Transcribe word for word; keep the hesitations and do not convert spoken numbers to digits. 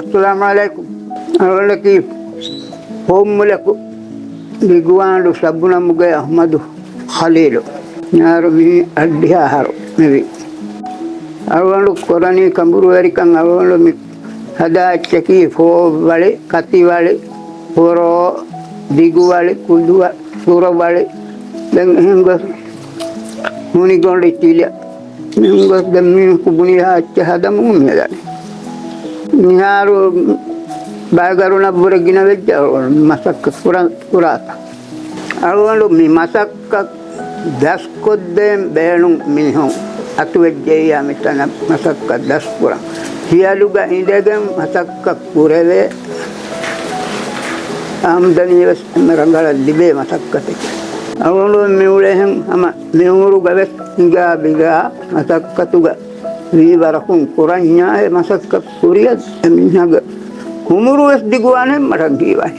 އައްސަލާމު ޢަލައިކުމް. އަޅުގަނޑަކީ ފޯއްމުލަކު ދިގުވާނޑު ޝަބުނަމުގެ އަޙްމަދު ޚަލީލު. މިހާރު މި އަށްޑިހަ އަހަރު މިވީ. އަޅުގަނޑު ކުރަނީ ކަނބުރުވެރިކަން. އަޅުގަނޑު މި ހަދާ އެއްޗަކީ ފޯވަޅި، ކަތިވަޅި، ފޮރޯ، ދިގުވަޅި، ކުދުވަ-، ކުރަވަޅި. ދެން އެހެން ގޮސް ހުނިގޮނޑި ތިލަ. މިހެން ގޮސް ދެން މީހަކު ބުނިހާ އެއްޗެއް ހަދަމުން މިއަދަނީ. މިހާރު ބައިގަރުނަށްވުރެ ގިނަ ވެއްޖެ މަސައްކަތް ކުރަން، ކުރާތަން. އަޅުގަނޑު މި މަސައްކަތް ދަސްކޮށްދޭން ބޭނުން މީހުން އަތުވެއްޖެއްޔާ މިތަނަށް މަސައްކަތް ދަސްކުރަން. ހިޔަލުގަ އިނދެގެން މަސައްކަތް ކުރެވޭ، އާމްދަނީވެސް އެންމެ ރަނގަޅަށް ލިބޭ މަސައްކަތެކޭ. އަޅުގަނޑު މިއުޅޭހެން ހަމަ މިއުމުރުގަވެސް ހިނގާ ބިނގާ މަސައްކަތުގަ ވީވަރަކުން ކުރަންޏާ އެ މަސައްކަތް ކުރިޔަސް އެމީހާގެ އުމުރުވެސް ދިގުވާނެ މަޑަން ހީވާނެ.